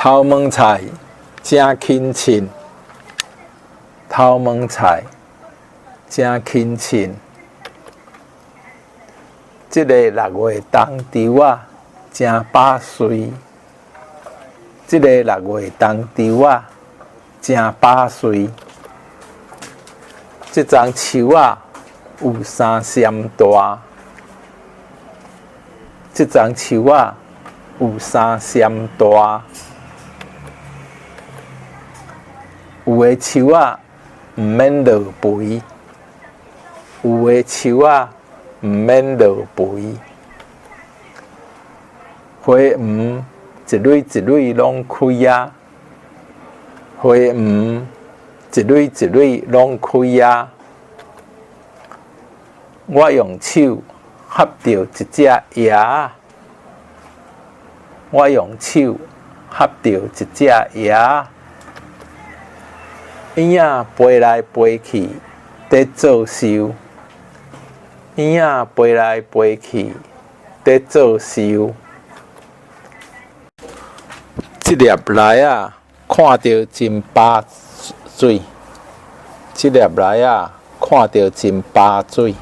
頭毛菜誠輕凊，頭毛菜誠輕凊。這个六月冬稻仔誠飽穗，這个六月冬稻仔誠飽穗。這欉樹仔有三閃大，這欉樹仔有三閃大。有的樹仔毋免落肥，有的樹仔毋免落肥。花黃一蕊一蕊攏開啊，花黃一蕊一蕊攏開啊。我用手合著一隻鴨仔，我用手合著一隻鴨仔。鷹仔飛來飛去，佇做岫。鷹仔飛來飛去，佇做岫。這粒梨仔看著真飽水。這粒梨仔看著真飽水。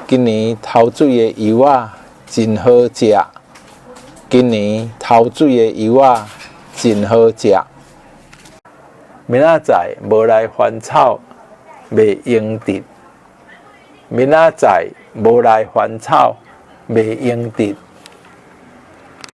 今年頭水的柚仔真好食。今年頭水的柚仔真好食。明仔載無來翻草，袂用得。明仔載無來翻草，袂用得。